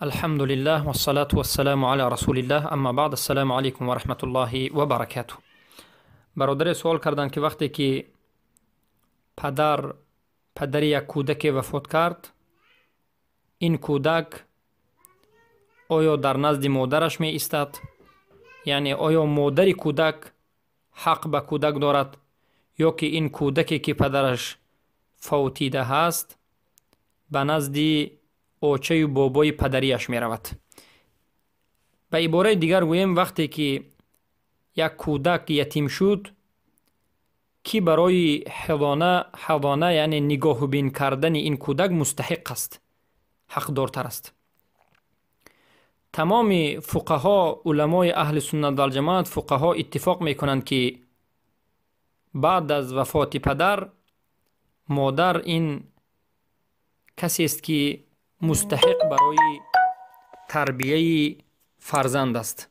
Алҳамдулиллаҳ вассалату вассаламу ала расулиллаҳ, амма баъд, ассалому алайкум ва раҳматуллоҳи ва баракатуҳ. Бародаре суол карданд, ки вақте ки падари як кӯдаке вафот кард, ин кӯдак оё дар назди модараш меистад? Яъне оё модари кӯдак ҳақ ба кӯдак дорад, ё ки ин кӯдаке ки падараш фавтида ҳаст ба назди очаю бобои падарияш меравад? Ба ибораи дигар гӯем, вақте ки як кӯдак ятим шуд, ки барои ҳадона, яъне нигоҳубин кардани ин кӯдак мустаҳиқ аст, ҳақдортар аст. Тамоми фуқаҳо, уламои аҳли суннат валҷамоат, фуқаҳо иттифоқ мекунанд, ки баъд аз вафоти падар модар ин касест, ки мустаҳиқ барои тарбияи фарзанд аст.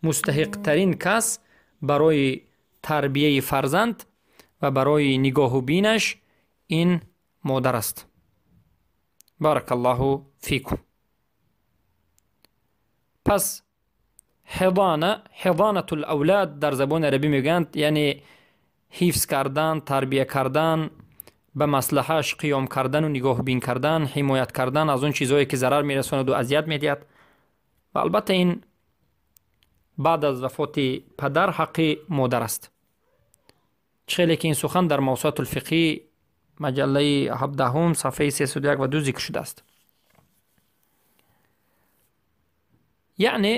Мустаҳиқтарин кас барои тарбияи фарзанд ва барои нигоҳубинаш ин модар аст. Баракаллоҳу фикум. Пас ҳидона, ҳидонатул авлад дар забони арабӣ мегӯянд, яъне ҳифз кардан, тарбия кардан, ба маслаҳаш қиём кардану нигоҳубин кардан, ҳимоят кардан аз он чизҳое ки зарар мерасонаду азият медиҳад. Ва албатта ин баъд аз вафоти падар ҳаққи модар аст. Чӣ хеле ки ин сухан дар Мавсуатулфиқҳӣ маҷаллаи 17 сафҳаи 301 ва 2 зикр шудааст. Яъне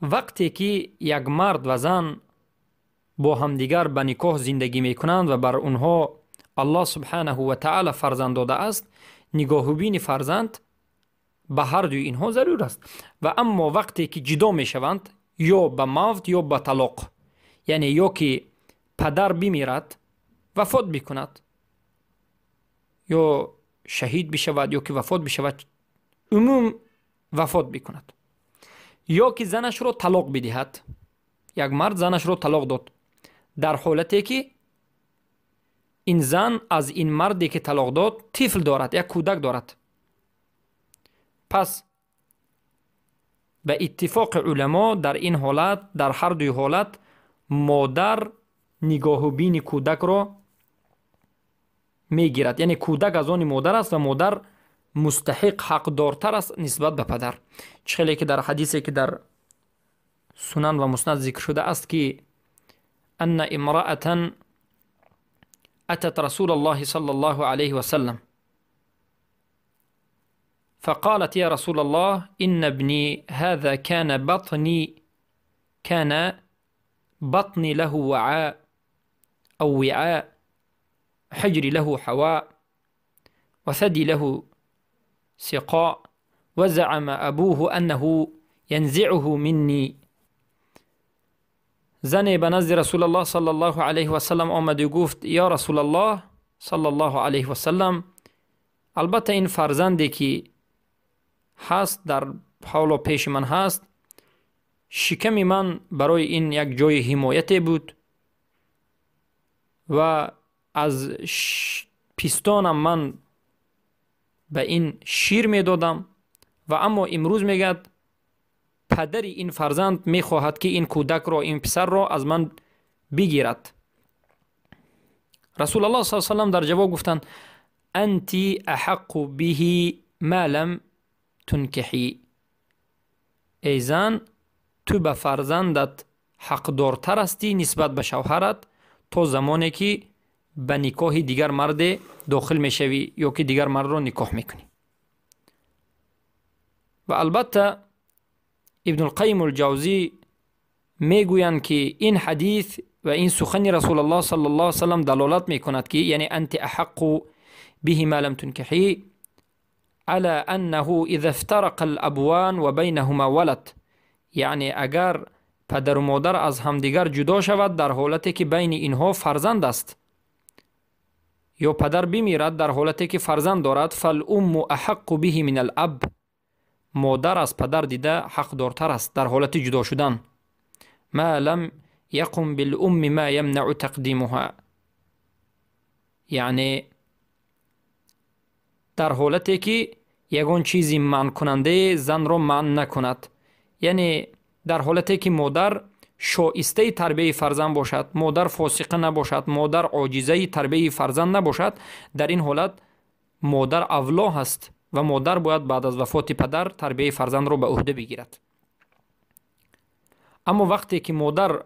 вақте ки як мард ва зан бо ҳамдигар ба никоҳ зиндагӣ мекунанд ва бар онҳо Аллоҳ субҳанаҳу ва таъала фарзанд додааст, нигоҳубини фарзанд ба ҳар дуи инҳо зарур аст. Ва аммо вақте ки ҷудо мешаванд, ё ба мавт ё ба талоқ, яъне ё ки падар бимирад, вафот бикунад, ё шаҳид бишавад, ё ки вафот бишавад, умум вафот бикунад, ё ки занашро талоқ бидиҳад. Як мард занашро талоқ дод дар ҳолате ки ин зан аз ин марде ки талоқ дод тифл дорад, як кӯдак дорад. Пас ба иттифоқи уламо дар ин ҳолат, дар ҳар дуи ҳолат модар нигоҳубини кӯдакро мегирад, яъне кӯдак аз они модар аст ва модар мустаҳиқ, ҳақдортар аст нисбат ба падар. Чӣ хеле ки дар ҳадисе ки дар Сунан ва Муснад зикр шудааст, ки анна имраатан أتت رسول الله صلى الله عليه وسلم فقالت يا رسول الله إن ابني هذا كان بطني له وعاء أو وعاء، حجري له حواء، وثدي له سقاء، وزعم أبوه أنه ينزعه مني. زنی به نزد رسول الله صلی الله علیه و سلم آمد و گفت یا رسول الله صلی الله علیه و سلم، البته این فرزندی که هست در حال پیش من هست، شکم من برای این یک جای حمایت بود و از پستانم من به این شیر میدادم، و اما امروز میگد падари ин фарзанд мехоҳад, ки ин кӯдакро, ин писарро аз ман бигирад. Расулаллоҳ с салам дар ҷавоб гуфтанд: анти аҳаққу биҳи ма лам тункиҳӣ. Эй зан, ту ба фарзандат ҳақдортар ҳастӣ нисбат ба шавҳарат то замоне ки ба никоҳи дигар марде дохил мешавӣ ё ки дигар мардро никоҳ мекунӣ. Ва албатта Ибнулқайим улҷавзӣ мегӯянд, ки ин ҳадис ва ин сухани Расулаллоҳ саллаллоҳу алайҳи васаллам далолат мекунад, ки яъне анти аҳаққу биҳи ма лам тункиҳӣ ала аннаҳу иза ифтарақа алабван ва байнаҳума валад, яъне агар падару модар аз ҳамдигар ҷудо шавад дар ҳолате ки байни инҳо фарзанд аст, ё падар бимирад дар ҳолате ки фарзанд дорад, фалумму аҳаққу биҳи мин алаб, модар аз падар дида ҳақдортар аст дар ҳолати ҷудо шудан. Ма лам яқум билумми ма ямнау тақдимуҳа, яъне дар ҳолате ки ягон чизи манъкунандаи занро манъ накунад. Яъне дар ҳолате ки модар шоистаи тарбияи фарзанд бошад, модар фосиқа набошад, модар оҷизаи тарбияи фарзанд набошад, дар ин ҳолат модар авло ҳаст ва модар бояд баъд аз вафоти падар тарбияи фарзандро ба ӯҳда бигирад. Аммо вақте ки модар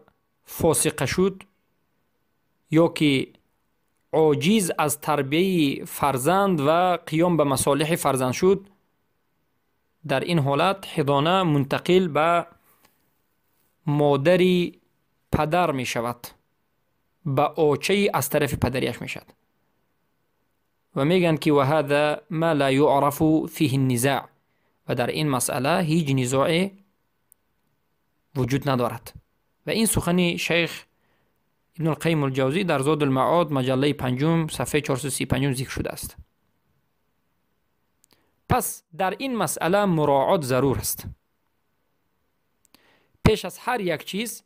фосиқа шуд ё ки оҷиз аз тарбияи фарзанд ва қиём ба масолиҳи фарзанд шуд, дар ин ҳолат ҳидона мунтақил ба модари падар мешавад, ба очаи аз тарафи падарияш мешавад. Ва мегӯянд ки ваҳаза ма ла юърафу фиҳи низаъ, ва дар ин масъала ҳеҷ низоъе вуҷуд надорад. Ва ин сухани шайх Ибн Алқайим Алҷавзӣ дар Зод Алмаод маҷаллаи 5 сафҳаи 435 зикр шудааст. Пас дар ин масъала муроот зарур аст. Пеш аз ҳар як чиз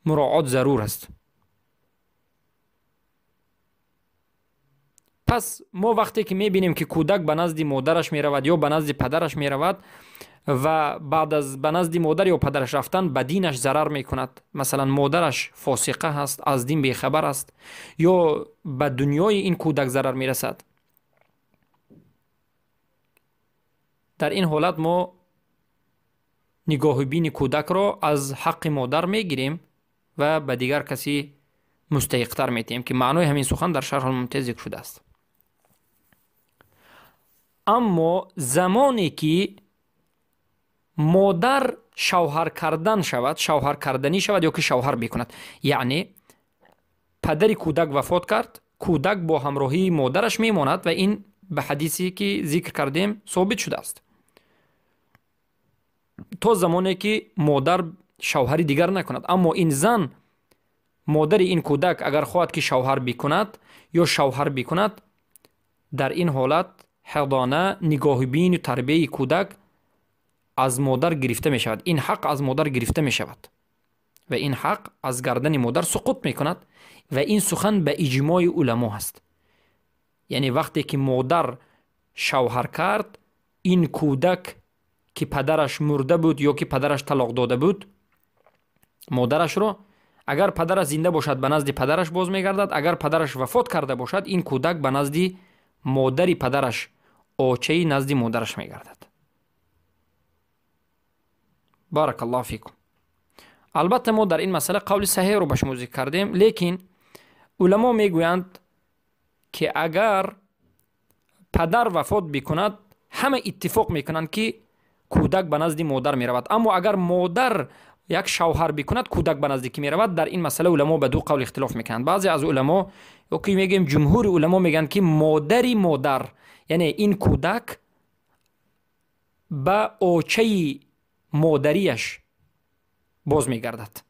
муроот зарур аст. Пас мо вақте ки мебинем ки кӯдак ба назди модараш меравад ё ба назди падараш меравад ва баъд аз ба назди модар ё падараш рафтан ба динаш зарар мекунад, масалан модараш фосиқа ҳаст, аз дин бехабар аст ё ба дунёи ин кӯдак зарар мерасад, дар ин ҳолат мо нигоҳубини кӯдакро аз ҳаққи модар мегирем ва ба дигар каси мустаҳиқтар метиҳем, ки маънои ҳамин сухан дар Шарҳ Алмумтаъ зикр шудааст. Аммо замоне ки модар шавҳар кардан шавад, шавҳар карданӣ шавад ё ки шавҳар бикунад, яъне падари кӯдак вафот кард, кӯдак бо ҳамроҳии модараш мемонад ва ин ба ҳадисе ки зикр кардем собит шудааст, то замоне ки модар шавҳари дигар накунад. Аммо ин зан, модари ин кӯдак, агар хоҳад ки шавҳар бикунад ё шавҳар бикунад, дар ин ҳолат ҳидона, нигоҳубину тарбияи кӯдак аз модар гирифта мешавад. Ин ҳақ аз модар гирифта мешавад ва ин ҳақ аз гардани модар суқут мекунад ва ин сухан ба иҷмои уламо ҳаст. Яъне вақте ки модар шавҳар кард, ин кӯдак ки падараш мурда буд ё ки падараш талоқ дода буд модарашро, агар падараш зинда бошад ба назди падараш боз мегардад, агар падараш вафот карда бошад, ин кӯдак ба назди модари падараш, очаи назди модараш мегардад. Баракаллоҳу фикум. Албатта мо дар ин масъала қавли саҳеҳро ба шумо зикр кардем, лекин уламо мегӯянд ки агар падар вафот бикунад, ҳама иттифоқ мекунанд ки кӯдак ба назди модар меравад. Аммо агар модар як шавҳар бикунад, кӯдак ба назди кӣ меравад? Дар ин масъала уламо ба ду қавл ихтилоф мекунанд. Баъзе аз уламо ё ки мегӯем ҷумҳури уламо мегӯянд ки модари модар, яъне ин кӯдак ба очаи модарияш боз мегардад.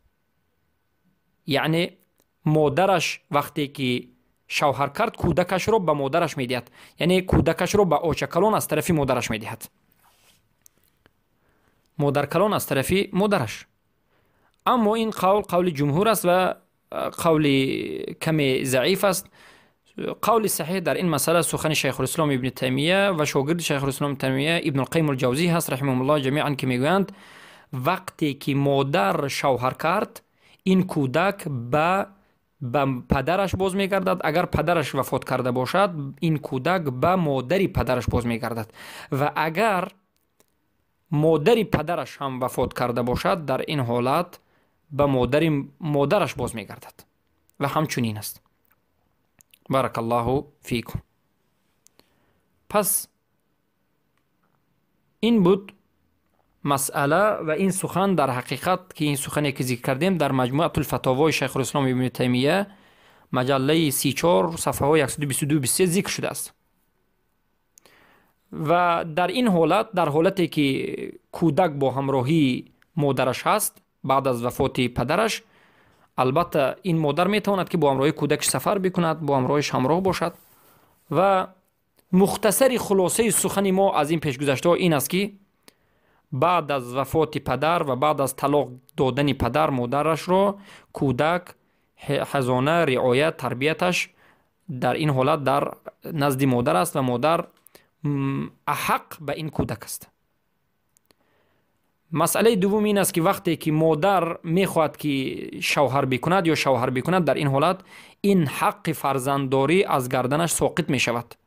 Яъне модараш вақте ки шавҳар кард, кӯдакашро ба модараш медиҳад, яъне кӯдакашро ба очакалон аз тарафи модараш медиҳад, модаркалон аз тарафи модараш. Аммо ин қавл қавли ҷумҳур аст ва қавли каме заиф аст. Қавли саҳеҳ дар ин масъала сухани Шайхулислом Ибни Таймия ва шогирди Шайхулислом Ибни Таймия Ибн Алқайим Алҷавзӣ ҳаст раҳимаҳумуллоҳ ҷамиан, ки мегӯянд вақте ки модар шавҳар кард, ин кӯдак ба падараш боз мегардад, агар падараш вафот карда бошад, ин кӯдак ба модари падараш боз мегардад ва агар модари падараш ҳам вафот карда бошад, дар ин ҳолат ба модари модараш боз мегардад ва ҳамчунин аст. Баракаллоҳу фикум. Пас ин буд масъала ва ин сухан дар ҳақиқат ки ин сухане ки зикр кардем дар Маҷмуатул Фатовои Шайхулислом Ибни Таймия маҷаллаи 34 сафҳаҳои 122-23 зикр шудааст. Ва дар ин ҳолат, дар ҳолате ки кӯдак бо ҳамроҳии модараш ҳаст баъд аз вафоти падараш, албатта ин модар метавонад ки бо ҳамроҳии кӯдакаш сафар бикунад, бо ҳамроҳиш ҳамроҳ бошад. Ва мухтасари хулосаи сухани мо аз ин пешгузаштаҳо ин аст ки баъд аз вафоти падар ва баъд аз талоқ додани падар модарашро, кӯдак ҳазона, риоят, тарбияташ дар ин ҳолат дар назди модар аст ва модар аҳақ ба ин кӯдак аст. Масъалаи дуввум ин аст, ки вақте ки модар мехоҳад, ки шавҳар бикунад ё шавҳар бикунад, дар ин ҳолат ин ҳаққи фарзанддорӣ аз гарданаш соқит мешавад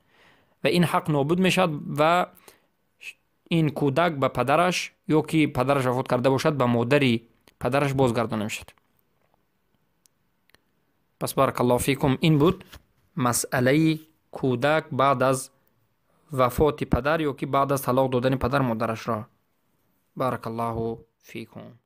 ва ин ҳақ нобуд мешавад ва ин кӯдак ба падараш ё ки падараш вафот карда бошад, ба модари падараш бозгардона мешавад. Пас, баракаллоҳу фикум, ин буд масъалаи кӯдак баъд аз вафоти падар ё ки баъд аз талоқ додани падар модарашро. Баракаллоҳу фикум.